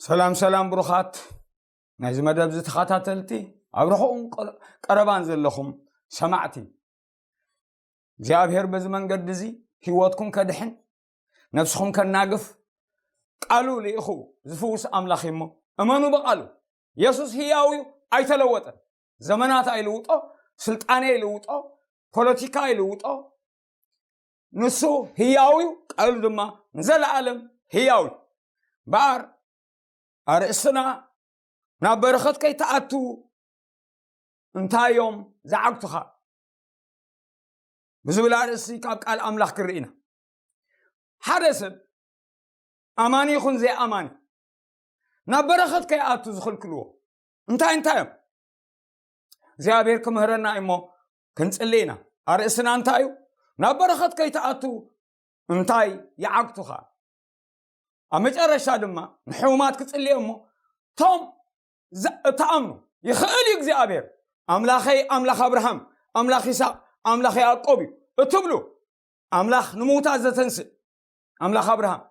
ሰላም ሰላም ብሩኻት ናይዚ መደብ ዝተኸታተልቲ፣ ኣብ ርሑቕን ቀ- ቀረባን ዘለኹም ሰማዕቲ፣ እግዚኣብሔር በዚ መንገዲ እዚ ህይወትኩም ከድሕን፣ ነፍስኹም ከናግፍ፣ ቃሉ ልኢኹ ዝፍውስ ኣምላኽ እዩ እሞ እመኑ ብቓሉ። የሱስ ህያው እዩ፣ ኣይተለወጠን። ዘመናት ኣይልውጦ፣ ስልጣኔ ኣይልውጦ፣ ፖለቲካ ኣይልውጦ። ንሱ ህያው እዩ፣ ቃሉ ድማ ንዘለኣለም ህያው እዩ። እምበኣር ኣርእስትና ናብ በረኸት ከይትኣቱ እንታይ እዮም ዝዓግቱኻ ብዝብል ኣርእስቲ ካብ ቃል ኣምላኽ ክርኢ ኢና። ሓደ ሰብ ኣማኒ ይኹን ዘይኣማኒ ናብ በረኸት ከይኣቱ ዝኽልክልዎ እንታይ እንታይ እዮም? እግዚኣብሔር ክምህረና እዩ እሞ ክንጽሊ ኢና። ኣርእስትና እንታይ እዩ? ናብ በረኸት ከይትኣቱ እንታይ ይዓግቱኻ? ኣብ መጨረሻ ድማ ንሕሙማት ክጽልዮ እሞ፣ እቶም ዘ- እትኣምኑ፣ ይኽእል እዩ እግዚኣብሔር፣ ኣምላኸይ ኣምላኽ ኣብርሃም፣ ኣምላኽ ይስሐቅ፣ ኣምላኽ ያዕቆብ እዩ እትብሉ፣ ኣምላኽ ንምዉታት ዘተንስእ ኣምላኽ ኣብርሃም፣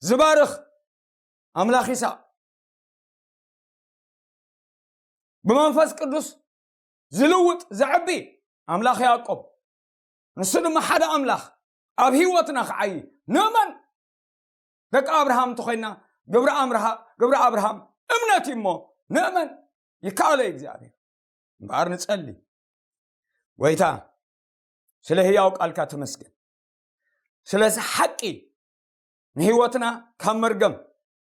ዝባርኽ ኣምላኽ ይስሐቅ፣ ብመንፈስ ቅዱስ ዝልውጥ ዘዕቢ ኣምላኽ ያዕቆብ፣ ንሱ ድማ ሓደ ኣምላኽ ኣብ ህይወትና ክዓዪ ንእመን። ደቂ ኣብርሃም እንተኾይና፣ ግብሪ ኣምርሃ- ግብሪ ኣብርሃም እምነት እዩ እሞ ንእመን። ይከኣሎ እዩ እግዚኣብሔር። እምበኣር ንጸሊ። ጎይታ፣ ስለ ህያው ቃልካ ተመስገን። ስለዚ ሓቂ ንህይወትና ካብ መርገም፣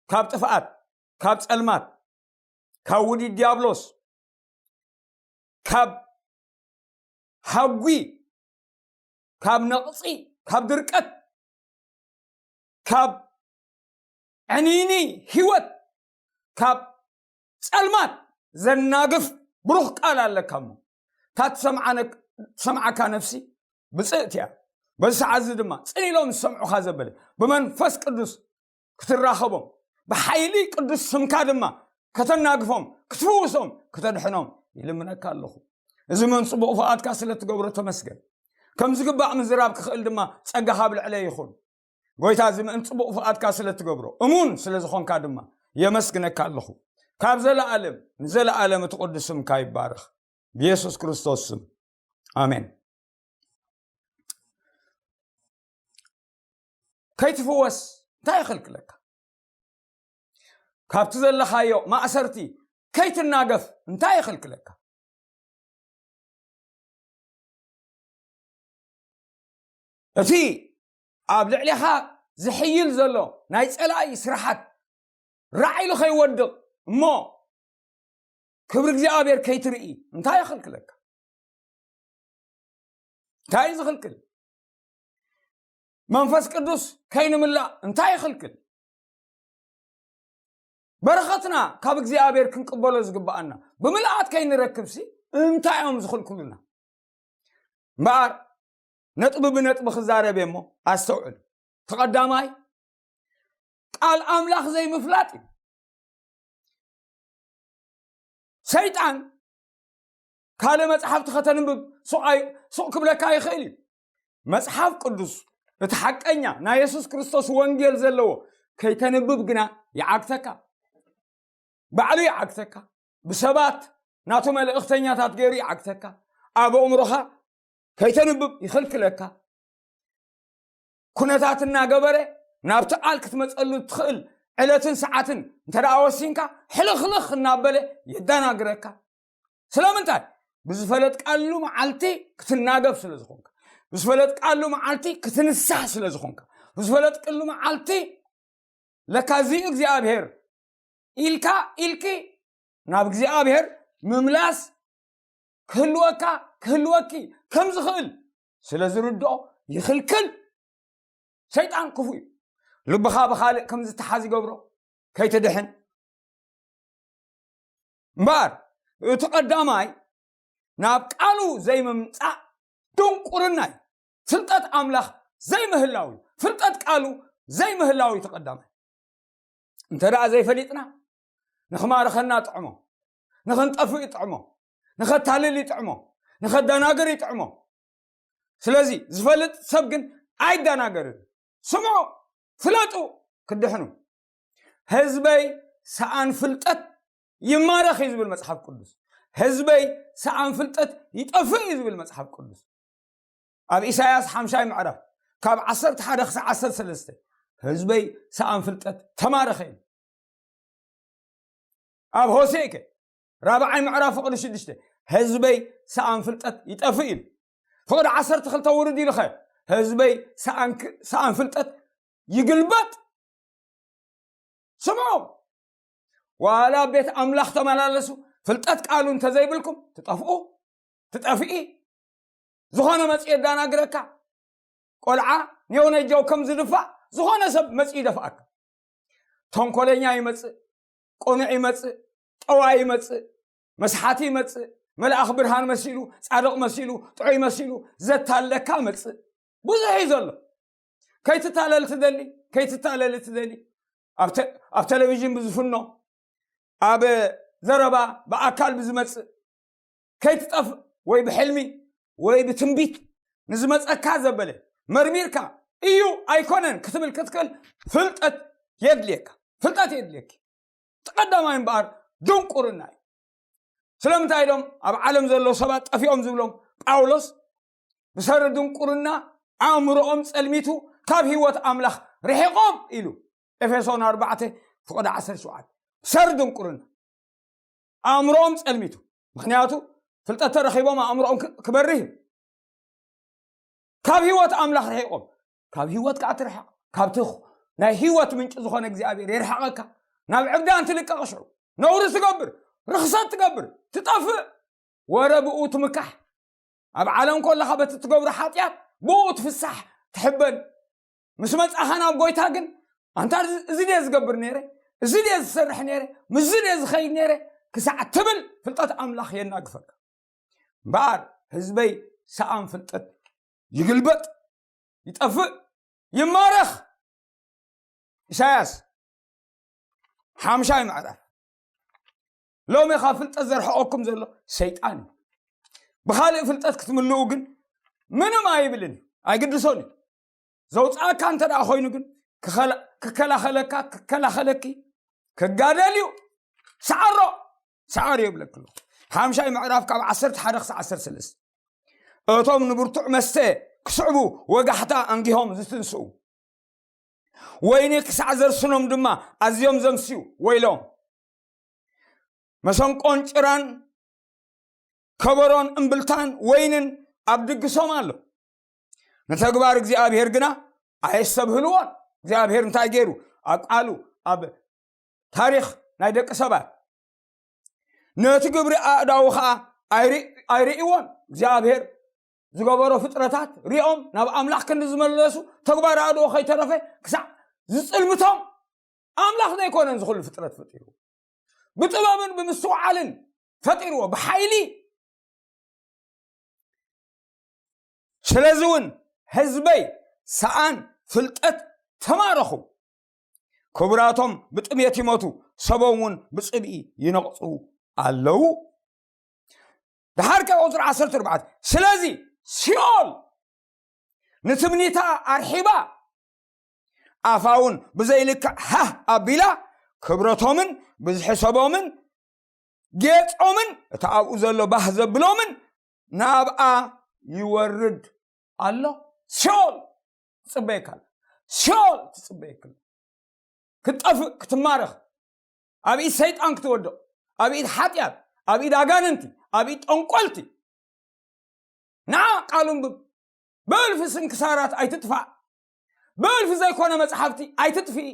ካብ ጥፍኣት፣ ካብ ጸልማት፣ ካብ ውዲ ዲያብሎስ፣ ካብ ሃጉ፣ ካብ ነቕጺ፣ ካብ ድርቀት፣ ካብ ዕንይኒ ህይወት፣ ካብ ጸልማት ዘናግፍ ብሩኽ ቃል ኣለካ እሞ፣ እታ ትሰምዓነ- ትሰምዓካ ነፍሲ ብጽእት እያ። በዚ ሰዓት እዚ ድማ ጽን ኢሎም ዝሰምዑኻ ዘበለ ብመንፈስ ቅዱስ ክትራኸቦም፣ ብሓይሊ ቅዱስ ስምካ ድማ ከተናግፎም፣ ክትፍውሶም፣ ከተድሕኖም ይልምነካ ኣለኹ። እዚ ምን ጽቡቕ ፍቓድካ ስለ ትገብሮ ተመስገን። ከም ዝግባእ ምዝራብ ክኽእል ድማ ጸጋኻ ኣብ ልዕለይ ይኹን። ጎይታ፣ እዚ ምን ጽቡቕ ፍቓድካ ስለ ትገብሮ፣ እሙን ስለ ዝኾንካ ድማ የመስግነካ ኣለኹ። ካብ ዘለኣለም ንዘለኣለም እቲ ቅዱስ ስምካ ይባረኽ። ብየሱስ ክርስቶስ ስም፣ ኣሜን። ከይትፍወስ እንታይ ይኽልክለካ? ካብቲ ዘለኻዮ ማእሰርቲ ከይትናገፍ እንታይ ይኽልክለካ? እቲ ኣብ ልዕሌኻ ዝሕይል ዘሎ ናይ ጸላኢ ስራሓት ራዕ ኢሉ ከይወድቕ እሞ ክብሪ እግዚኣብሔር ከይትርኢ እንታይ ይኽልክለካ? እንታይ እዩ ዝኽልክል? መንፈስ ቅዱስ ከይንምላእ እንታይ ይኽልክል? በረኸትና ካብ እግዚኣብሔር ክንቅበሎ ዝግብኣና ብምልኣት ከይንረክብሲ እንታይ እዮም ዝኽልክሉና? እምበኣር ነጥቢ ብነጥቢ ክዛረብ እየ እሞ ኣስተውዕሉ። እቲ ቀዳማይ ቃል ኣምላኽ ዘይምፍላጥ እዩ። ሰይጣን ካልእ መጽሓፍቲ ከተንብብ ሱቕ ኣይ- ሱቕ ክብለካ ይኽእል እዩ። መጽሓፍ ቅዱስ እቲ ሓቀኛ ናይ የሱስ ክርስቶስ ወንጌል ዘለዎ ከይተንብብ ግና ይዓግተካ። ባዕሉ ይዓግተካ። ብሰባት ናቱ መልእኽተኛታት ገይሩ ይዓግተካ። ኣብ ኣእምሮኻ ከይተንብብ ይኽልክለካ። ኩነታት እናገበረ ናብቲ ቃል ክትመጸሉ እትኽእል ዕለትን ሰዓትን እንተ ደኣ ወሲንካ ሕልኽልኽ እናበለ የዳናግረካ። ስለምንታይ? ብዝፈለጥካሉ መዓልቲ ክትናገፍ ስለ ዝኾንካ፣ ብዝፈለጥካሉ መዓልቲ ክትንሳሕ ስለ ዝኾንካ፣ ብዝፈለጥክሉ መዓልቲ ለካ እዚ እግዚኣብሔር ኢልካ ኢልኪ ናብ እግዚኣብሔር ምምላስ ክህልወካ ክህልወኪ ከም ዝኽእል ስለ ዝርድኦ ይኽልክል። ሰይጣን ክፉእ እዩ። ልብኻ ብኻልእ ከም ዝተሓዝ ይገብሮ፣ ከይትድሕን። እምበኣር እቲ ቀዳማይ ናብ ቃሉ ዘይምምጻእ ድንቁርና እዩ። ፍልጠት ኣምላኽ ዘይምህላው እዩ። ፍልጠት ቃሉ ዘይምህላው እዩ እቲ ቀዳማይ። እንተ ደኣ ዘይፈሊጥና ንኽማርኸና ጥዕሞ፣ ንኽንጠፍእ ይጥዕሞ፣ ንኸታልል ይጥዕሞ፣ ንኸደናግር ይጥዕሞ። ስለዚ ዝፈልጥ ሰብ ግን ኣይደናገርን። ስምዑ፣ ፍለጡ፣ ክድሕኑ። ህዝበይ ሰኣን ፍልጠት ይማረኽ እዩ ዝብል መጽሓፍ ቅዱስ። ህዝበይ ሰኣን ፍልጠት ይጠፍእ እዩ ዝብል መጽሓፍ ቅዱስ። ኣብ ኢሳያስ ሓምሻይ ምዕራፍ ካብ ዓሰርተ ሓደ ክሳብ ዓሰርተ ሰለስተ፣ ህዝበይ ሰኣን ፍልጠት ተማረኸ እዩ። ኣብ ሆሴዕ ከ ራብዓይ ምዕራፍ ፍቕዲ ሽዱሽተ፣ ህዝበይ ሰኣን ፍልጠት ይጠፍእ እዩ። ፍቕዲ ዓሰርተ ክልተ ውርድ ኢሉ ኸ፣ ህዝበይ ሰኣን ክ-፣ ሰኣን ፍልጠት ይግልበጥ። ስምዑ፣ ዋላ ኣብ ቤት ኣምላኽ ተመላለሱ፣ ፍልጠት ቃሉ እንተዘይብልኩም ትጠፍኡ፣ ትጠፍኢ። ዝኾነ መጺኡ የዳናግረካ። ቆልዓ ኔው ነጃው ከም ዝድፋእ ዝኾነ ሰብ መጺኡ ይደፍኣካ። ተንኮለኛ ይመጽእ፣ ቅኑዕ ይመጽእ፣ ጠዋይ ይመጽእ፣ መስሓቲ ይመጽእ፣ መልኣኽ ብርሃን መሲሉ፣ ጻድቕ መሲሉ፣ ጥዑይ መሲሉ ዘታለካ መጽእ። ብዙሕ እዩ ዘሎ። ከይትታለል ትደሊ፣ ከይትታለል ትደሊ። ኣብ ተ-፣ ኣብ ቴሌቪዥን ብዝፍኖ፣ ኣብ ዘረባ ብኣካል ብዝመጽእ፣ ከይትጠፍእ ወይ ብሕልሚ ወይ ብትንቢት ንዝመጸካ ዘበለ መርሚርካ እዩ ኣይኮነን ክትብል ክትክእል ፍልጠት የድልየካ። ፍልጠት የድልየኪ። እቲ ቀዳማይ እምበኣር ድንቁርና እዩ። ስለምንታይ ኢሎም ኣብ ዓለም ዘለዉ ሰባት ጠፊኦም ዝብሎም ጳውሎስ ብሰሪ ድንቁርና ኣእምሮኦም ጸልሚቱ ካብ ህይወት ኣምላኽ ርሒቖም ኢሉ። ኤፌሶን ኣርባዕተ ፍቕዲ ዓሰርተ ሸውዓተ። ብሰሪ ድንቁርና ኣእምሮኦም ጸልሚቱ። ምኽንያቱ ፍልጠት ተረኺቦም ኣእምሮኦም ክ-፣ ክበርህ እዩ። ካብ ህይወት ኣምላኽ ርሒቖም። ካብ ህይወት ከዓ ትርሕቕ። ካብቲ ኽ-፣ ናይ ህይወት ምንጪ ዝኾነ እግዚኣብሔር የርሕቐካ። ናብ ዕብዳን ትልቀቕ ሽዑ። ነውሪ ትገብር፣ ርኽሰት ትገብር፣ ትጠፍእ። ወረ ብኡ ትምካሕ። ኣብ ዓለም ከለኻ በቲ ትገብሮ ሓጢኣት ብኡ ትፍሳሕ፣ ትሕበን። ምስ መጻኻ ናብ ጎይታ ግን፣ ኣንታ እዚ፣ እዚ ድየ ዝገብር ነይረ? እዚ ድየ ዝሰርሕ ነይረ? ምስዚ ድየ ዝኸይድ ነይረ? ክሳዕ ትብል ፍልጠት ኣምላኽ የናግፈካ። እምበኣር ህዝበይ ሰኣን ፍልጠት ይግልበጥ፣ ይጠፍእ፣ ይማረኽ። ኢሳያስ ሓምሻይ ምዕራፍ። ሎሚ ካብ ፍልጠት ዘርሕቐኩም ዘሎ ሰይጣን እዩ። ብኻልእ ፍልጠት ክትምልኡ ግን ምንም ኣይብልን እዩ፣ ኣይግድሶን እዩ። ዘውፅኣካ እንተ ደኣ ኮይኑ ግን ክኸላ-፣ ክከላኸለካ፣ ክከላኸለኪ ክጋደል እዩ። ሰዓሮ፣ ሰዓር ይብለኪ ኣለኹ። ሓምሻይ ምዕራፍ ካብ ዓሰርተ ሓደ ክሳብ ዓሰርተ ሰለስተ። እቶም ንብርቱዕ መስተ ክስዕቡ ወጋሕታ ኣንጊሆም ዝትንስኡ፣ ወይኒ ክሳዕ ዘርስኖም ድማ ኣዝዮም ዘምስዩ ወይሎም። መሰንቆን ጭራን ከበሮን እምብልታን ወይንን ኣብ ድግሶም ኣሎ። ንተግባር እግዚኣብሔር ግና ኣየስተብህልዎን። እግዚኣብሔር እንታይ ገይሩ? ኣብ ቃሉ፣ ኣብ ታሪኽ ናይ ደቂ ሰባት፣ ነቲ ግብሪ ኣእዳዉ ኸዓ ኣይሪ-፣ ኣይርእይዎን። እግዚኣብሔር ዝገበሮ ፍጥረታት ሪኦም ናብ ኣምላኽ ክንዲ ዝመለሱ፣ ተግባር ኣእዳዉ ከይተረፈ ክሳዕ ዝጽልምቶም፣ ኣምላኽ ዘይኮነን ዝኹሉ ፍጥረት ፈጢሩ? ብጥበብን ብምስትውዓልን ፈጢርዎ፣ ብሓይሊ። ስለዚ እውን ህዝበይ ሰኣን ፍልጠት ተማረኹ። ክቡራቶም ብጥሜት ይሞቱ፣ ሰቦም እውን ብጽብኢ ይነቕጹ ኣለዉ። ደሓር ከ ቁጽሪ ዓሰርተ ኣርባዕተ፣ ስለዚ ሲኦል ንትምኒታ ኣርሒባ፣ ኣፋ እውን ብዘይልክዕ ሃህ ኣቢላ፣ ክብረቶምን ብዝሒ ሰቦምን ጌጾምን እቲ ኣብኡ ዘሎ ባህ ዘብሎምን ናብኣ ይወርድ ኣሎ። ሲኦል ትጽበየካ ኣላ። ሲኦል ትጽበየካ ኣላ። ክትጠፍእ፣ ክትማረኽ፣ ኣብ ኢድ ሰይጣን ክትወድቕ፣ ኣብ ኢድ ሓጢኣት፣ ኣብ ኢድ ኣጋንንቲ፣ ኣብ ኢድ ጠንቆልቲ። ንዓ ቃሉ ኣንብብ። ብእልፊ ስንክሳራት ኣይትጥፋእ። ብእልፊ ዘይኮነ መጽሓፍቲ ኣይትጥፍኢ።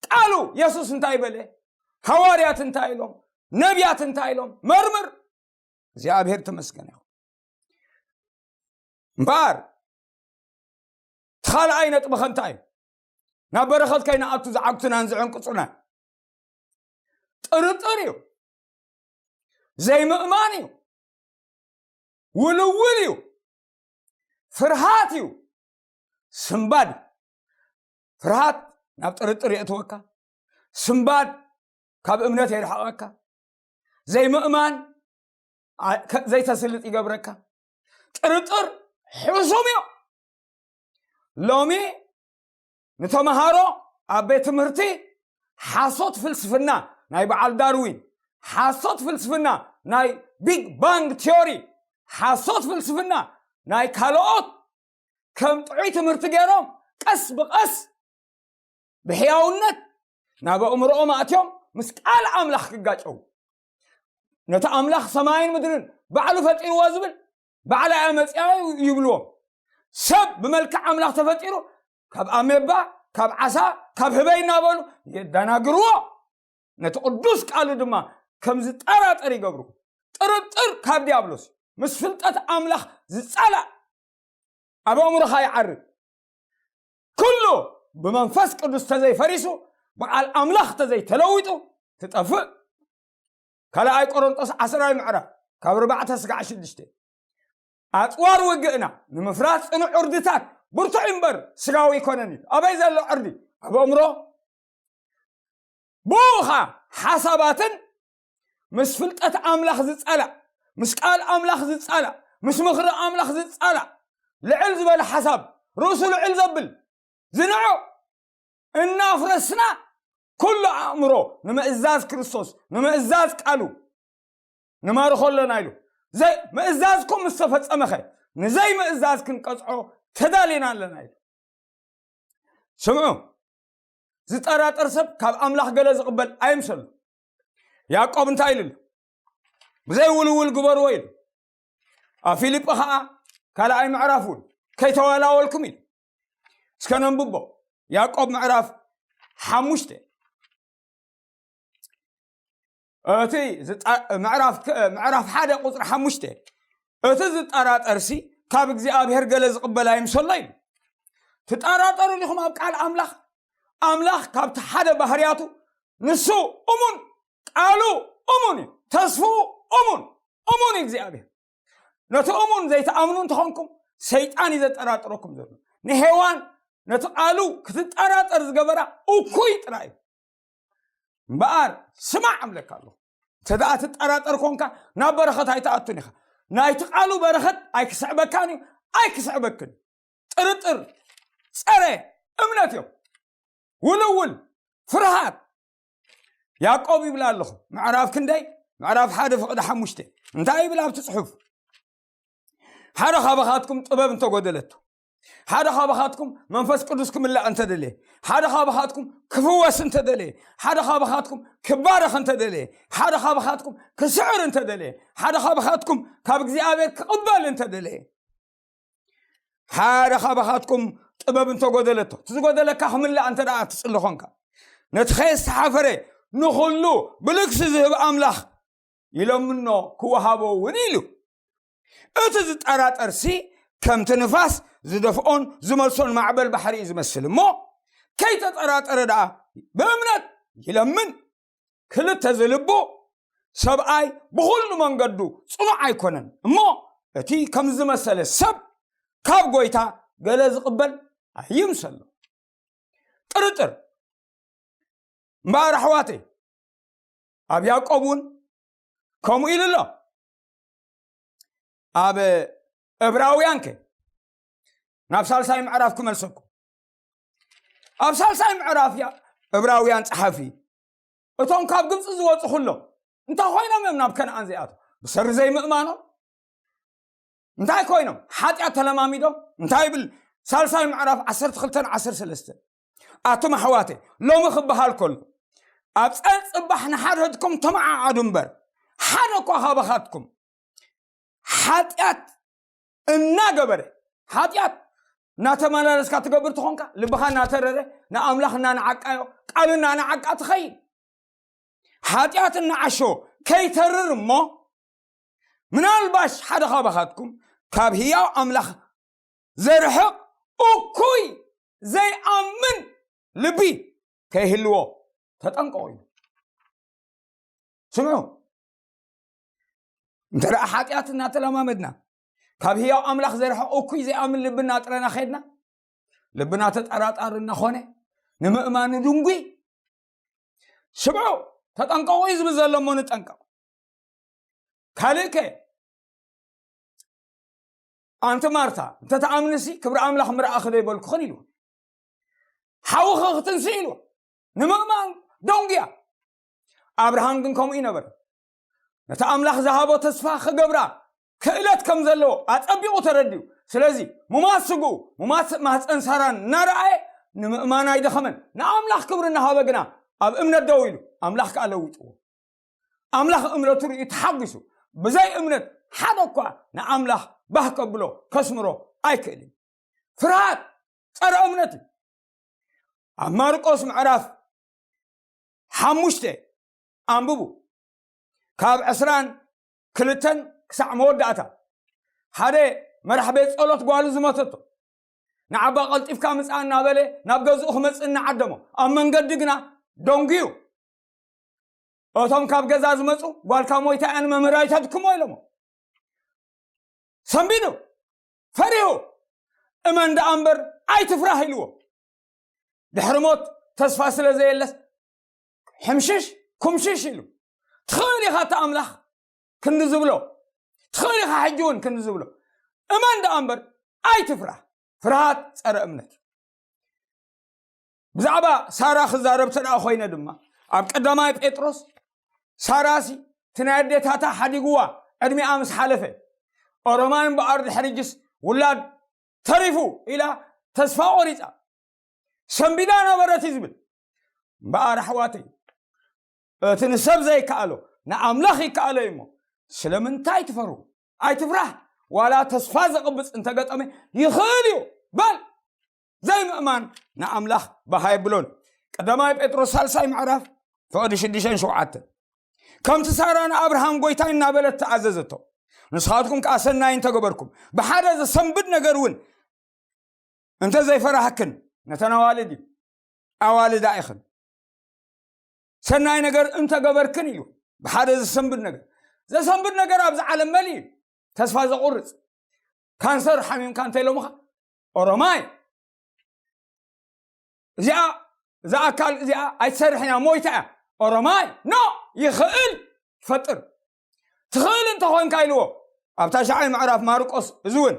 ቃሉ የሱስ እንታይ በለ? ሃዋርያት እንታይ ኢሎም? ነቢያት እንታይ ኢሎም? መርምር። እግዚኣብሔር ተመስገን ይኹን። እምበኣር እቲ ካልኣይ ነጥቢ ከ እንታይ እዩ? ናብ በረኸት ከይንኣቱ ዝዓግቱናን ዝዕንቅጹናን ጥርጥር እዩ፣ ዘይምእማን እዩ፣ ውልውል እዩ፣ ፍርሃት እዩ፣ ስንባድ። ፍርሃት ናብ ጥርጥር የእትወካ፣ ስንባድ ካብ እምነት የርሕቐካ፣ ዘይምእማን ኣ-፣ ከ-፣ ዘይተስልጥ ይገብረካ። ጥርጥር ሕሱም እዩ። ሎሚ ንተምሃሮ ኣብ ቤት ትምህርቲ ሓሶት ፍልስፍና ናይ በዓል ዳርዊን፣ ሓሶት ፍልስፍና ናይ ቢግ ባንግ ቲዮሪ፣ ሓሶት ፍልስፍና ናይ ካልኦት ከም ጥዑይ ትምህርቲ ገይሮም ቀስ ብቐስ ብሕያውነት ናብ ኣእምሮኦም ኣእትዮም ምስ ቃል ኣምላኽ ክጋጨው፣ ነቲ ኣምላኽ ሰማይን ምድርን ባዕሉ ፈጢርዎ ዝብል ባዕላ እያ መጺኣ ይብልዎም። ሰብ ብመልክዕ ኣምላኽ ተፈጢሩ ካብ ኣሜባ፣ ካብ ዓሳ፣ ካብ ህበይ እናበሉ የደናግርዎ። ነቲ ቅዱስ ቃሉ ድማ ከም ዝጠራጠር ይገብሩ። ጥርጥር ካብ ዲያብሎስ ምስ ፍልጠት ኣምላኽ ዝጻላእ ኣብ ኣእምሮኻ ይዓርግ። ኩሉ ብመንፈስ ቅዱስ ተዘይፈሪሱ ብቃል ኣምላኽ ተዘይተለዊጡ ትጠፍእ። ካልኣይ ቆሮንጦስ ዓስራይ ምዕራፍ ካብ ኣርባዕተ ስጋዕ ሽዱሽተ ኣጽዋር ውግእና ንምፍራስ ጽኑዕ ዕርድታት ብርቱዕ እምበር ስጋዊ ኣይኮነን እዩ። ኣበይ ዘሎ ዕርዲ? ኣብ ኣእምሮ። ብኡ ኸዓ ሓሳባትን ምስ ፍልጠት ኣምላኽ ዝጻላእ፣ ምስ ቃል ኣምላኽ ዝጻላእ፣ ምስ ምኽሪ ኣምላኽ ዝጻላእ፣ ልዕል ዝበለ ሓሳብ፣ ርእሱ ልዕል ዘብል ዝንዑ እናፍረስና፣ ኩሉ ኣእምሮ ንምእዛዝ ክርስቶስ፣ ንምእዛዝ ቃሉ ንማርኾ ኣለና ኢሉ። ዘይ ምእዛዝኩም ምስ ተፈጸመኸ ንዘይ ምእዛዝ ክንቀጽዖ ተዳሊና ኣለና ኢሉ። ስምዑ፣ ዝጠራጠር ሰብ ካብ ኣምላኽ ገለ ዝቕበል ኣይምሰሉ። ያዕቆብ እንታይ ኢሉ ኣሎ? ብዘይ ውልውል ግበርዎ ኢሉ። ኣብ ፊልጲ ኸዓ ካልኣይ ምዕራፍ እውን ከይተዋላወልኩም ኢሉ። እስከ ነንብቦ። ያዕቆብ ምዕራፍ ሓሙሽተ፣ እቲ ዝጣ- ምዕራፍ ክ- ምዕራፍ ሓደ ቁፅሪ ሓሙሽተ፣ እቲ ዝጠራጠርሲ ካብ እግዚኣብሔር ገለ ዝቕበል ኣይምሰሎ ኢሉ። ትጠራጠሩ ዲኹም ኣብ ቃል ኣምላኽ? ኣምላኽ ካብቲ ሓደ ባህርያቱ፣ ንሱ እሙን፣ ቃሉ እሙን እዩ፣ ተስፍኡ እሙን፣ እሙን እዩ እግዚኣብሔር። ነቲ እሙን ዘይትኣምኑ እንተኾንኩም፣ ሰይጣን እዩ ዘጠራጥረኩም ዘሎ። ንሄዋን ነቲ ቃሉ ክትጠራጠር ዝገበራ እኩይ ጥራይ እዩ። እምበኣር ስማዕ እብለካ ኣለኹ፣ እንተ ደኣ ትጠራጠር ኮንካ፣ ናብ በረኸት ኣይትኣቱን ኢኻ። ናይቲ ቃሉ በረኸት ኣይክስዕበካን እዩ፣ ኣይክስዕበክን። ጥርጥር ጸረ እምነት እዮም። ውልውል፣ ፍርሃት። ያዕቆብ ይብላ ኣለኹ፣ ምዕራፍ ክንደይ? ምዕራፍ ሓደ ፍቕዲ ሓሙሽተ። እንታይ ይብል ኣብቲ ጽሑፍ? ሓደ ካባኻትኩም ጥበብ እንተጎደለቶ፣ ሓደ ካባኻትኩም መንፈስ ቅዱስ ክምላእ እንተደለየ፣ ሓደ ካባኻትኩም ክፍወስ እንተደለየ፣ ሓደ ካባኻትኩም ክባረኽ እንተደለየ፣ ሓደ ካባኻትኩም ክስዕር እንተደለየ፣ ሓደ ካባኻትኩም ካብ እግዚኣብሔር ክቕበል እንተደለየ፣ ሓደ ካባኻትኩም ጥበብ እንተጎደለቶ፣ እቲ ዝጎደለካ ክምላእ እንተ ደኣ ትጽሊ ኾንካ፣ ነቲ ከየስተሓፈረ ንኹሉ ብልግሲ ዝህብ ኣምላኽ ይለምኖ፣ ክወሃቦ እውን ኢሉ። እቲ ዝጠራጠርሲ ከምቲ ንፋስ ዝደፍኦን ዝመልሶን ማዕበል ባሕሪ እዩ ዝመስል እሞ፣ ከይተጠራጠረ ደኣ ብእምነት ይለምን። ክልተ ዝልቡ ሰብኣይ ብኹሉ መንገዱ ጽኑዕ ኣይኮነን እሞ፣ እቲ ከም ዝመሰለ ሰብ ካብ ጎይታ ገለ ዝቕበል ኣይምሰሎ። ጥርጥር። እምበኣር ኣሕዋተይ፣ ኣብ ያዕቆብ እውን ከምኡ ኢሉ ኣሎ። ኣብ ዕብራውያን ከ ናብ ሳልሳይ ምዕራፍ ክመልሰኩም። ኣብ ሳልሳይ ምዕራፍ እያ ዕብራውያን ጸሓፊ፣ እቶም ካብ ግብጺ ዝወጹ ኩሎም እንታይ ኮይኖም እዮም ናብ ከነኣን ዘይኣትዉ? ብሰሪ ዘይምእማኖም። እንታይ ኮይኖም? ሓጢኣት ተለማሚዶም። እንታይ ይብል ሳልሳይ ምዕራፍ ዓሰርተ ክልተን ዓሰርተ ሰለስተን? ኣቱም ኣሕዋተይ፣ ሎሚ ክበሃል ከሎ፣ ኣብ ጸጽባሕ ንሓድሕድኩም ተመዓዓዱ እምበር፣ ሓደ እኳ ካባኻትኩም ሓጢኣት እናገበረ፣ ሓጢኣት እናተመላለስካ ትገብር ትኾንካ፣ ልብኻ እናተረረ፣ ንኣምላኽ እናነዓቃዮ፣ ቃሉ እናነዓቃ ትኸይድ። ሓጢኣት እናዓሾ ከይተርር እሞ፣ ምናልባሽ ሓደ ካባኻትኩም ካብ ህያው ኣምላኽ ዘርሕቕ እኩይ ዘይኣምን ልቢ ከይህልዎ ተጠንቀቑ እዩ። ስምዑ፣ እንተ ደኣ ሓጢኣት እናተለማመድና፣ ካብ ህያው ኣምላኽ ዘርሕቕ እኩይ ዘይኣምን ልቢ እናጥረና ኸድና፣ ልብና ተጠራጣሪ እናኾነ፣ ንምእማኑ ድንጉይ። ስምዑ፣ ተጠንቀቑ እዩ ዝብል ዘሎ እሞ ንጠንቀቕ። ካልእ ከ፣ ኣንቲ ማርታ፣ እንተ ተኣምንሲ ክብሪ ኣምላኽ ምረኣኺ ዶ ኣይበልኩኽን ኢሉ። ሓውኺ ክትንስእ ኢሉ። ንምእማን ደንጉያ። ኣብርሃም ግን ከምኡ ይነበረ። ነቲ ኣምላኽ ዝሃቦ ተስፋ ክገብራ ክእለት ከም ዘለዎ ኣጸቢቑ ተረድዩ። ስለዚ ሙማት ስግኡ፣ ሙማት ማህፀን ሳራን እናረኣየ ንምእማን ኣይደኸመን። ንኣምላኽ ክብሪ እናሃበ ግና ኣብ እምነት ደው ኢሉ፣ ኣምላኽ ከኣ ለዊጥዎ። ኣምላኽ እምነቱ ርእዩ ተሓጒሱ፣ ብዘይ እምነት ሓደ እኳ ንኣምላኽ ባህ ከብሎ ከስምሮ ኣይክእልን። ፍርሃት ጸረ እምነት እዩ። ኣብ ማርቆስ ምዕራፍ ሓሙሽተ ኣንብቡ፣ ካብ ዕስራን ክልተን ክሳዕ መወዳእታ። ሓደ መራሕ ቤት ጸሎት ጓሉ ዝመተቶ፣ ንዓባ ቀልጢፍካ ምጻእ እናበለ ናብ ገዝኡ ክመጽእ እናዓደሞ፣ ኣብ መንገዲ ግና ደንጉዩ። እቶም ካብ ገዛ ዝመጹ፣ ጓልካ ሞይታ እያ፣ ንመምህር ኣይተድክሞ ኢሎሞ። ሰንቢዱ፣ ፈሪሁ፣ እመን ደኣ እምበር ኣይትፍራህ ኢልዎ። ድሕሪ ሞት ተስፋ ስለ ዘየለስ ሕምሽሽ ኩምሽሽ ኢሉ። ትኽእል ኢኻ፣ እቲ ኣምላኽ ክንዲ ዝብሎ፣ ትኽእል ኢኻ ሕጂ እውን ክንዲ ዝብሎ። እመን ደኣ እምበር ኣይትፍራህ። ፍርሃት ጸረ እምነት። ብዛዕባ ሳራ ክዛረብ ተደኣ ኮይነ ድማ፣ ኣብ ቀዳማይ ጴጥሮስ፣ ሳራሲ እቲ ናይ ኣዴታታ ሓዲግዋ ዕድሚኣ ምስ ሓለፈ፣ ኦሮማይ እምበኣር ድሕሪ ጅስ ውላድ ተሪፉ ኢላ ተስፋ ቆሪጻ ሰንቢዳ ነበረት እዩ ዝብል። እምበኣር ኣሕዋተይ፣ እቲ ንሰብ ዘይከኣሎ ንኣምላኽ ይከኣሎ እዩ እሞ፣ ስለምንታይ ትፈርሁ? ኣይትፍራህ። ዋላ ተስፋ ዘቕብጽ እንተገጠመ ይኽእል እዩ በል። ዘይምእማን ንኣምላኽ ባህ ኣይብሎን። ቀዳማይ ጴጥሮስ ሳልሳይ ምዕራፍ ፍቕዲ ሽዱሽተን ሸውዓተን። ከምቲ ሳራ ንኣብርሃም ጎይታይ እናበለት ተኣዘዘቶ፣ ንስኻትኩም ከኣ ሰናይ እንተገበርኩም፣ ብሓደ ዘሰንብድ ነገር እውን እንተ ዘይፈራህክን፣ ነተን ኣዋልድ እዩ፣ ኣዋልዳ ኢኽን። ሰናይ ነገር እንተገበርክን ኢሉ፣ ብሓደ ዘሰንብድ ነገር። ዘሰንብድ ነገር ኣብዚ ዓለም መሊ እዩ። ተስፋ ዘቑርጽ፣ ካንሰር ሓሚምካ እንተ ኢሎምኻ፣ ኦሮማይ፣ እዚኣ፣ እዛ ኣካል እዚኣ ኣይትሰርሕን እያ፣ ሞይታ እያ። ኦሮማይ፣ ኖ፣ ይኽእል፣ ትፈጥር። ትኽእል እንተኾንካ ኢልዎ፣ ኣብ ታሽዓይ ምዕራፍ ማርቆስ፣ እዚ እውን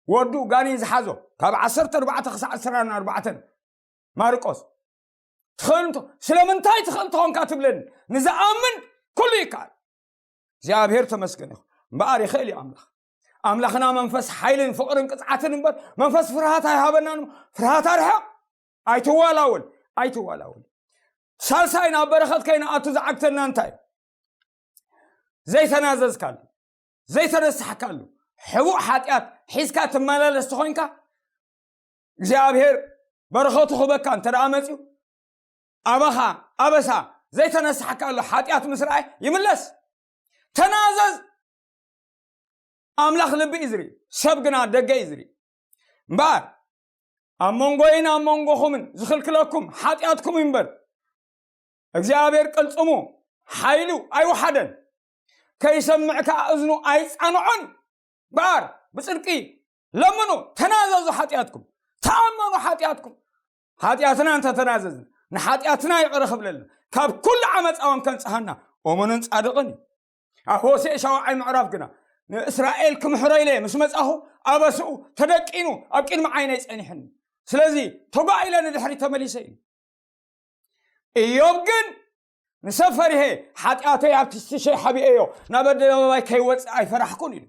ወዱ ጋኔን ዝሓዞ፣ ካብ ዓሰርተ ኣርባዕተ ክሳዕ ዕስራን ኣርባዕተን ማርቆስ። ትኽእል እንተ-፣ ስለምንታይ ትኽእል ተኾንካ ትብለኒ? ንዝኣምን ኩሉ ይከኣል። እግዚኣብሔር ተመስገን ይኹን። እምበኣር ይኽእል እዩ ኣምላኽ። ኣምላኽና መንፈስ ሓይልን ፍቕርን ቅጽዓትን እምበር መንፈስ ፍርሃት ኣይሃበናን። ፍርሃት ኣርሕቕ። ኣይትዋላወል፣ ኣይትዋላወል። ሳልሳይ ናብ በረኸት ከይንኣቱ ዝዓግተና እንታይ እዩ? ዘይተናዘዝካሉ፣ ዘይተነሳሕካሉ፣ ሕቡእ ሓጢኣት ሒዝካ ትመላለስ ተኾይንካ፣ እግዚኣብሔር በረኸቱ ክበካ እንተ ደኣ መጺኡ፣ ኣባኻ ኣበሳ ዘይተነሳሕካሉ ሓጢኣት ምስ ረኣየ ይምለስ። ተናዘዝ። ኣምላኽ ልቢ እዩ ዝርኢ፣ ሰብ ግና ደገ እዩ ዝርኢ። እምበኣር ኣብ መንጎይን ኣብ መንጎኹምን ዝኽልክለኩም ሓጢኣትኩም እዩ እምበር፣ እግዚኣብሔር ቅልጽሙ ሓይሉ ኣይወሓደን። ከይሰምዕ ከኣ እዝኑ ኣይጻንዖን። እምበኣር ብጽድቂ ለምኑ፣ ተናዘዙ ሓጢኣትኩም፣ ተኣመኑ ሓጢኣትኩም። ሓጢኣትና እንተተናዘዝና፣ ንሓጢኣትና ይቕረ ክብለልና፣ ካብ ኩሉ ዓመፃ እውን ከንጽሃና እሙንን ጻድቕን እዩ። ኣብ ሆሴዕ ሻውዓይ ምዕራፍ ግና፣ ንእስራኤል ክምሕሮ ኢለ ምስ መጻኹ፣ ኣበስኡ ተደቂኑ ኣብ ቅድሚ ዓይነይ ጸኒሕኒ። ስለዚ ተጓእ ኢለ ንድሕሪት ተመሊሰ ኢሉ። ኢዮብ ግን፣ ንሰብ ፈሪሄ፣ ሓጢኣተይ ኣብ ትሽቲ ሸይ ሓቢኤዮ፣ ናብ ኣደባባይ ከይወጽእ ኣይፈራሕኩን ኢሉ።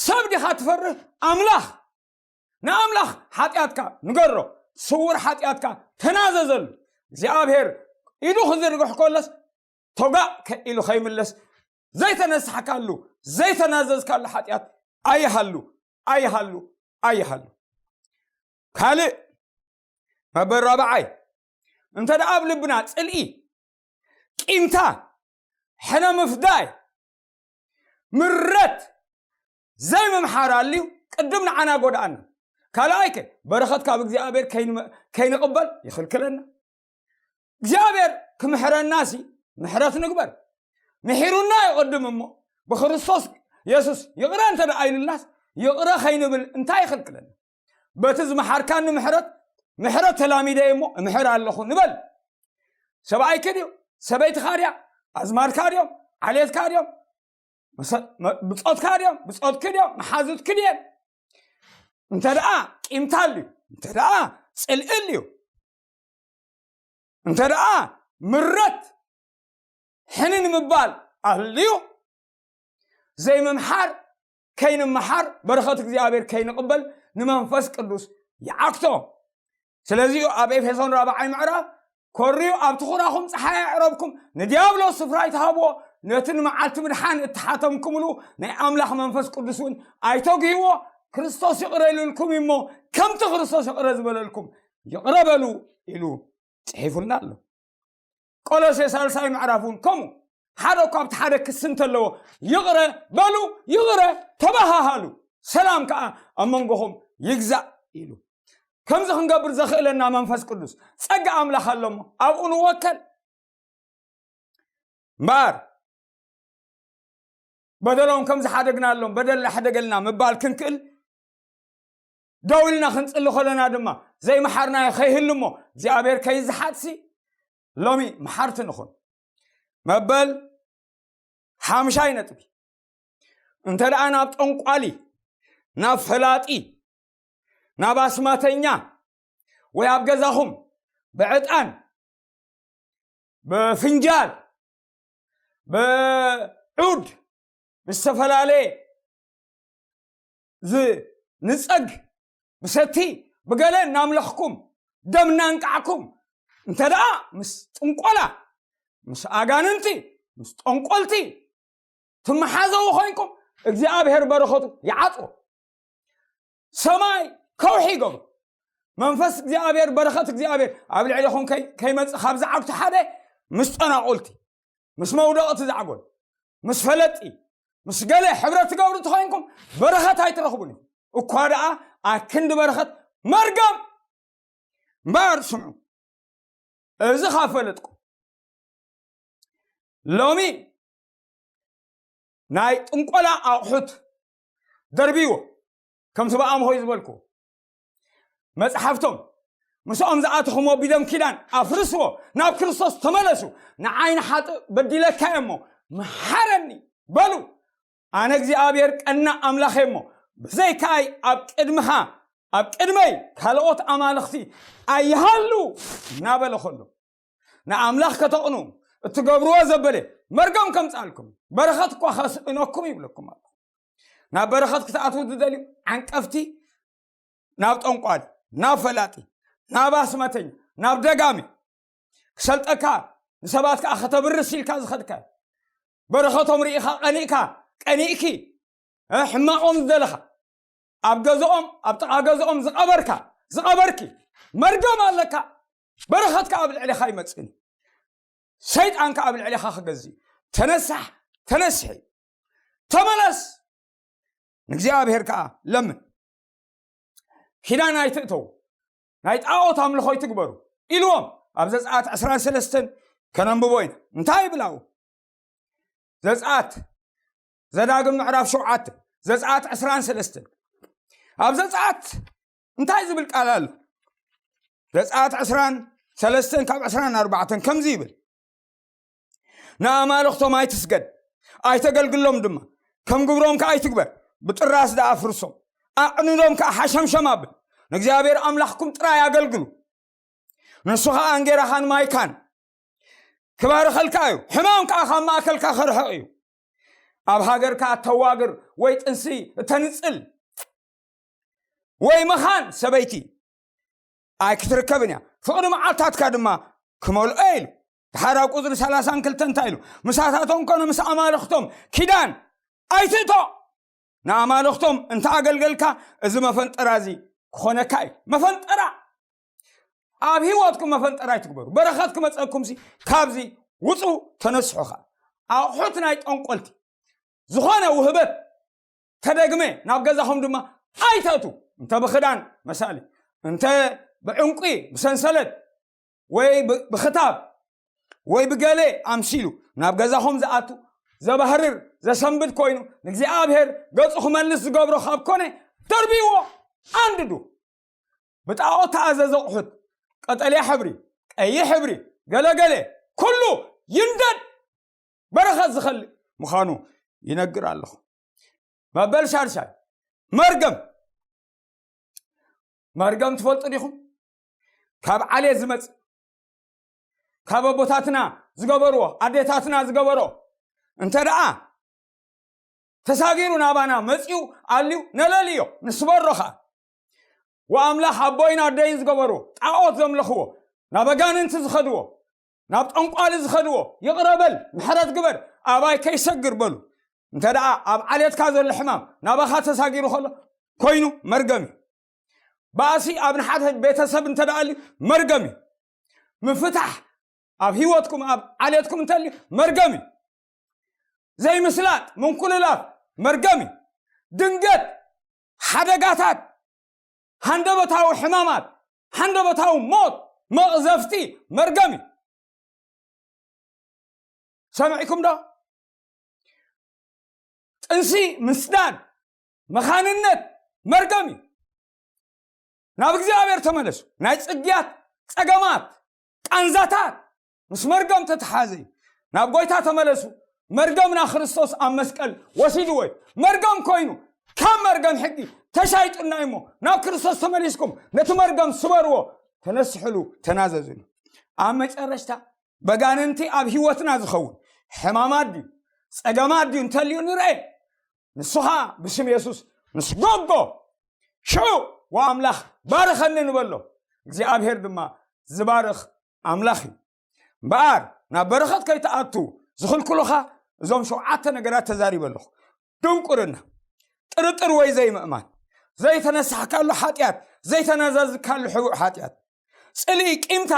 ሰብ ዲኻ ትፈርህ? ኣምላኽ። ንኣምላኽ ሓጢኣትካ ንገሮ፣ ስውር ሓጢኣትካ ተናዘዘሉ። እግዚኣብሔር ኢዱ ክዝርግሕ ከሎስ፣ ቶጋእ ከ-፣ ኢሉ ከይምለስ፣ ዘይተነሳሕካሉ፣ ዘይተናዘዝካሉ ሓጢኣት ኣይሃሉ፣ ኣይሃሉ፣ ኣይሃሉ። ካልእ መበል ራብዓይ፣ እንተ ደኣ ኣብ ልብና ጽልኢ፣ ቂምታ፣ ሕነ ምፍዳይ፣ ምረት፣ ዘይምምሓር ኣልዩ፣ ቅድም ንዓና ጎድኣና። ካልኣይ ከ፣ በረኸት ካብ እግዚኣብሔር ከይንመ-፣ ከይንቕበል ይኽልክለና። እግዚኣብሔር ክምሕረናሲ ምሕረት ንግበር። ምሒሩና ይቕድም እሞ፣ ብክርስቶስ የሱስ ይቕረ እንተ ደኣ ኢሉናስ፣ ይቕረ ከይንብል እንታይ ይኽልክለና? በቲ ዝመሓርካኒ ምሕረት፣ ምሕረት ተላሚደ እሞ እምሕር ኣለኹ ንበል። ሰብኣይኪ ድዩ? ሰበይትኻ ድያ? ኣዝማድካ ድዮም? ዓሌትካ ድዮም? መሰ-፣ መ-፣ ብጾትካ ድዮም? ብጾትኪ ድዮም? መሓዙትኪ ድየን? እንተ ደኣ ቂምታ ኣልዩ፣ እንተ ደኣ ጽልኢ ኣልዩ፣ እንተ ደኣ ምረት ሕንን ምባል ኣልዩ ዘይምምሓር፣ ከይንምሓር፣ በረኸት እግዚኣብሔር ከይንቕበል ንመንፈስ ቅዱስ ይዓግቶ። ስለዚዩ ኣብ ኤፌሶን ራብዓይ ምዕራፍ፣ "ኮርዩ ኣብቲ ኹራኹም ጸሓይ ኣዕረብኩም፣ ንዲያብሎስ ስፍራ ኣይትሃብዎ፣ ነቲ ንመዓልቲ ምድሓን እተሓተምኩምሉ ናይ ኣምላኽ መንፈስ ቅዱስ እውን ኣይተግህዎ፣ ክርስቶስ ይቕረ ኢሉልኩም እሞ፣ ከምቲ ክርስቶስ ይቕረ ዝበለልኩም ይቕረ በሉ" ኢሉ ጽሒፉልና ኣሎ። ቆሎሴ ሳልሳይ ምዕራፍ እውን ከምኡ፣ ሓደ እኳ ኣብቲ ሓደ ክሲ እንተለዎ፣ "ይቕረ በሉ፣ ይቕረ ተባሃሃሉ፣ ሰላም ከኣ ኣብ መንጎኹም ይግዛእ" ኢሉ። ከምዚ ክንገብር ዘኽእለና መንፈስ ቅዱስ ጸጋ ኣምላኽ ኣሎ እሞ ኣብኡ ንወከል። እምበኣር በደሎም ከም ዝሓደግናሎም በደል ሓደገልና ምባል ክንክእል፣ ደው ኢልና ክንጽሊ ከለና ድማ ዘይመሓርናዮ ከይህሉ እሞ እግዚኣብሔር ከይዝሓትሲ ሎሚ መሓርቲ ንኹን። መበል ሓምሻይ ነጥቢ፣ እንተ ደኣ ናብ ጠንቋሊ፣ ናብ ፈላጢ፣ ናብ ኣስማተኛ ወይ ኣብ ገዛኹም ብዕጣን፣ ብፍንጃል፣ ብዑድ፣ ብዝተፈላለየ ዝንጸግ፣ ብሰቲ፣ ብገለ እናምለኽኩም፣ ደም እናንቃዕኩም፣ እንተ ደኣ ምስ ጥንቆላ፣ ምስ ኣጋንንቲ፣ ምስ ጠንቆልቲ ትመሓዘዉ ኮይንኩም፣ እግዚኣብሔር በረኸቱ ይዓጽዎ። ሰማይ ከውሒ ይገብሮ። መንፈስ እግዚኣብሔር፣ በረኸት እግዚኣብሔር ኣብ ልዕሌኹም ከይ-፣ ከይመጽእ ካብ ዝዓግቱ ሓደ ምስ ጠናቑልቲ፣ ምስ መውደቕቲ ዛዕጎል፣ ምስ ፈለጢ፣ ምስ ገለ ሕብረት ትገብሩ እንተኾይንኩም በረኸት ኣይትረኽቡን ኢኹም። እኳ ደኣ ኣክንዲ በረኸት መርገም። እምበኣር ስምዑ፣ እዚ ካብ ፈለጥኩም ሎሚ ናይ ጥንቆላ ኣቑሑት ደርብይዎ፣ ከምቲ ብኣምሆ እዩ ዝበልኩዎ። መጽሓፍቶም ምስኦም ዝኣተኹሞ ብደም ኪዳን ኣፍርስዎ፣ ናብ ክርስቶስ ተመለሱ። ንዓይ ንሓጥእ በዲለካ እየ እሞ መሓረኒ በሉ። ኣነ እግዚኣብሔር ቀናእ ኣምላኽ እየ እሞ ብዘይካይ ኣብ ቅድምኻ፣ ኣብ ቅድመይ ካልኦት ኣማልኽቲ ኣይሃሉ እናበለ ከሎ፣ ንኣምላኽ ከተቕኑ እትገብርዎ ዘበለ መርገም ከምጻልኩም፣ በረኸት እኳ ከስእነኩም ይብለኩም ኣሎ። ናብ በረኸት ክትኣትዉ ትደልዩ፣ ዓንቀፍቲ ናብ ጠንቋሊ፣ ናብ ፈላጢ፣ ናብ ኣስማተኛ፣ ናብ ደጋሚ ክሰልጠካ፣ ንሰባት ከኣ ከተብርስ ኢልካ ዝኸድካ፣ በረኸቶም ርኢኻ ቀኒእካ፣ ቀኒእኪ፣ እ፣ ሕማቖም ዝደለኻ፣ ኣብ ገዝኦም፣ ኣብ ጥቓ ገዝኦም ዝቐበርካ፣ ዝቐበርኪ፣ መርገም ኣለካ። በረኸትካ ኣብ ልዕሌኻ ኣይመጽእን እዩ። ሰይጣን ከኣ ኣብ ልዕሌኻ ክገዝእ እዩ። ተነሳሕ፣ ተነስሒ፣ ተመለስ፣ ንእግዚኣብሔር ከኣ ለምን። ኪዳን ኣይትእተዉ፣ ናይ ጣዖት ኣምልኾ ኣይትግበሩ ኢልዎም። ኣብ ዘጸኣት ዕስራን ሰለስተን ከነንብቦ ኢና። እንታይ ይብል ኣብኡ? ዘጸኣት፣ ዘዳግም ምዕራፍ ሸውዓተ፣ ዘጸኣት ዕስራን ሰለስተን። ኣብ ዘጸኣት እንታይ ዝብል ቃል ኣሎ? ዘጸኣት ዕስራን ሰለስተን ካብ ዕስራን ኣርባዕተን ከምዚ ይብል፣ "ንኣማልኽቶም ኣይትስገድ፣ ኣይተገልግሎም ድማ፣ ከም ግብሮም ከኣ ኣይትግበር፣ ብጥራስ ደኣ ኣፍርሶም፣ ኣዕንዶም ከኣ ሓሸምሸም ኣብል፣ ንእግዚኣብሔር ኣምላኽኩም ጥራይ ኣገልግሉ፣ ንሱ ኸኣ እንጌራኻን ማይካን ክባርኸልካ እዩ፣ ሕማም ከኣ ካብ ማእከልካ ከርሕቕ እዩ። ኣብ ሃገርካ እተዋግር ወይ ጥንሲ እተንጽል ወይ መኻን ሰበይቲ ኣይክትርከብን እያ፣ ፍቕሪ መዓልታትካ ድማ ክመልኦ" ኢሉ። ድሓር ኣብ ቁጽሪ ሰላሳን ክልተን እንታይ ኢሉ? "ምሳታቶም ኮነ ምስ ኣማልኽቶም ኪዳን ኣይትእቶ። ንኣማልኽቶም እንተ ኣገልገልካ፣ እዚ መፈንጠራ እዚ ክኾነካ እዩ።" መፈንጠራ፣ ኣብ ህይወትኩም መፈንጠራ ኣይትግበሩ። በረኸት ክመጸኩምሲ ካብዚ ውጹ፣ ተነስሑ። ከኣ ኣቑሑት ናይ ጠንቆልቲ፣ ዝኾነ ውህበት ተደግመ ናብ ገዛኹም ድማ ኣይተእቱ። እንተ ብኽዳን መሳሊ፣ እንተ ብዕንቂ፣ ብሰንሰለት፣ ወይ ብ-፣ ብኽታብ፣ ወይ ብገለ ኣምሲሉ ናብ ገዛኹም ዝኣቱ፣ ዘባህርር፣ ዘሰንብድ ኮይኑ፣ ንእግዚኣብሔር ገጹ ክመልስ ዝገብሮ ካብ ኮነ፣ ደርብይዎ፣ ኣንድዱ። ብጣዖት ተኣዘዘ ኣቑሑት፣ ቀጠልያ ሕብሪ፣ ቀይሕ ሕብሪ፣ ገለገለ፣ ኩሉ ይንደድ። በረኸት ዝኸልእ ምዃኑ ይነግር ኣለኹ። መበል ሻድሻይ፣ መርገም። መርገም ትፈልጡ ዲኹም? ካብ ዓሌት ዝመጽእ፣ ካብ ኣቦታትና ዝገበርዎ፣ ኣዴታትና ዝገበሮ እንተ ደኣ ተሳጊሩ ናባና መጺኡ ኣልዩ፣ ነለልዮ፣ ንስበሮ ኸኣ። ወኣምላኽ ኣቦይን ኣደይን ዝገበርዎ፣ ጣዖት ዘምለኽዎ፣ ናብ ኣጋንንቲ ዝኸድዎ፣ ናብ ጠንቋሊ ዝኸድዎ፣ ይቕረ በል፣ ምሕረት ግበር፣ ኣባይ ከይሰግር በሉ። እንተ ደኣ ኣብ ዓሌትካ ዘሎ ሕማም ናባኻ ተሳጊሩ ከሎ፣ ኮይኑ መርገም እዩ። ባእሲ ኣብ ንሓደ ቤተሰብ እንተ ደኣ ኣልዩ፣ መርገም እዩ። ምፍታሕ ኣብ ህይወትኩም፣ ኣብ ዓሌትኩም እንተልዩ፣ መርገም እዩ። ዘይምስላጥ፣ ምንኩልላፍ፣ መርገም እዩ። ድንገት ሓደጋታት፣ ሃንደበታዊ ሕማማት፣ ሃንደበታዊ ሞት፣ መቕዘፍቲ፣ መርገም እዩ። ሰሚዕኩም ዶ? ጥንሲ ምስዳድ፣ መኻንነት፣ መርገም እዩ። ናብ እግዚኣብሔር ተመለሱ። ናይ ጽግያት ጸገማት፣ ቃንዛታት ምስ መርገም ተተሓዘ እዩ። ናብ ጎይታ ተመለሱ። መርገምና ክርስቶስ ኣብ መስቀል ወሲድዎ እዩ። መርገም ኮይኑ፣ ካብ መርገም ሕጊ ተሻይጡና እዩ እሞ፣ ናብ ክርስቶስ ተመሊስኩም ነቲ መርገም ስበርዎ፣ ተነስሕሉ፣ ተናዘዝሉ። ኣብ መጨረሽታ፣ በጋንንቲ ኣብ ህይወትና ዝኸውን ሕማማት ድዩ፣ ጸገማት ድዩ እንተልዩ ንርአ። ንሱ ኸኣ ብስም የሱስ ንስጎጎ። ሽዑ፣ "ወኣምላኽ ባርኸኒ" ንበሎ። እግዚኣብሔር ድማ ዝባርኽ ኣምላኽ እዩ። እምበኣር፣ ናብ በረኸት ከይትኣቱ ዝኽልክሉኻ እዞም ሸውዓተ ነገራት ተዛሪበ ኣለኹ። ድንቁርና፣ ጥርጥር ወይ ዘይምእማን፣ ዘይተነሳሕካሉ ሓጢኣት፣ ዘይተናዛዝካሉ ሕቡእ ሓጢኣት፣ ጽልኢ፣ ቂምታ፣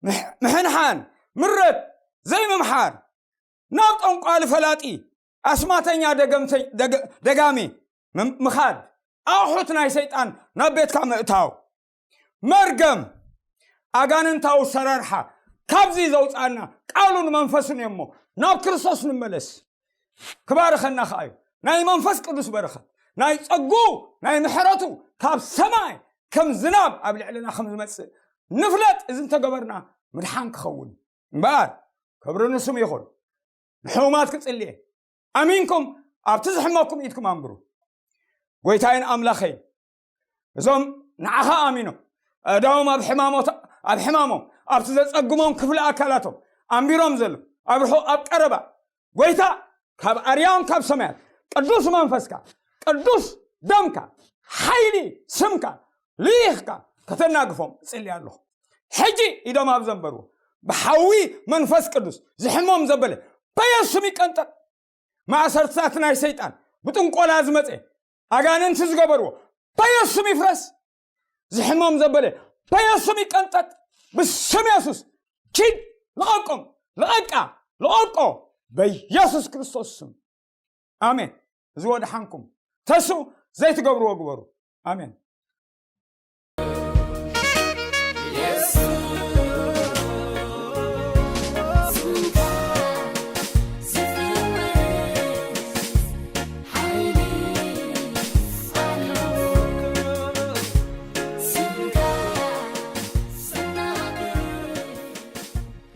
ምሕ-፣ ምሕንሓን፣ ምረት፣ ዘይምምሓር፣ ናብ ጠንቋሊ ፈላጢ፣ ኣስማተኛ፣ ደገምተ-፣ ደገ-፣ ደጋሚ ም-፣ ምኻድ፣ ኣቑሑት ናይ ሰይጣን ናብ ቤትካ ምእታው፣ መርገም፣ ኣጋንንታዊ ሰራርሓ ካብዚ ዘውፅኣና ቃሉን መንፈሱን እዩሞ፣ ናብ ክርስቶስ ንመለስ። ክባርኸና ኸዓ እዩ። ናይ መንፈስ ቅዱስ በረኸት፣ ናይ ጸጉ፣ ናይ ምሕረቱ ካብ ሰማይ ከም ዝናብ ኣብ ልዕልና ከም ዝመጽእ ንፍለጥ። እዚ እንተገበርና ምድሓን ክኸውን እምበኣር፣ ክብሪ ንስሙ ይኹን። ንሕሙማት ክጽልየ፣ ኣሚንኩም ኣብቲ ዝሕመኩም ኢድኩም ኣንብሩ። ጎይታይን ኣምላኸይን፣ እዞም ንዓኻ ኣሚኖም፣ ኣእዳዎም ኣብ ሕማሞት-፣ ኣብ ሕማሞም፣ ኣብቲ ዘጸግሞም ክፍሊ ኣካላቶም ኣንቢሮም ዘለዉ፣ ኣብ ርሑቕ ኣብ ቀረባ፣ ጎይታ፣ ካብ ኣርያም ካብ ሰማያት ቅዱስ መንፈስካ፣ ቅዱስ ደምካ፣ ሓይሊ ስምካ ልኢኽካ ከተናግፎም እጽሊ ኣለኹ። ሕጂ ኢዶም ኣብ ዘንበርዎ፣ ብሓዊ መንፈስ ቅዱስ ዝሕሞም ዘበለ በየሱም ይቀንጠጥ። ማእሰርትታት ናይ ሰይጣን፣ ብጥንቆላ ዝመጸ፣ ኣጋንንቲ ዝገበርዎ በየሱም ይፍረስ። ዝሕሞም ዘበለ በየሱም ይቀንጠጥ። ብስም የሱስ ኪድ፣ ልቐቆም፣ ልቐቃ፣ ልቐቆ፣ በየሱስ ክርስቶስ ስም። ኣሜን። እዚ ወድሓንኩም። ተስኡ፣ ዘይትገብርዎ ግበሩ። ኣሜን።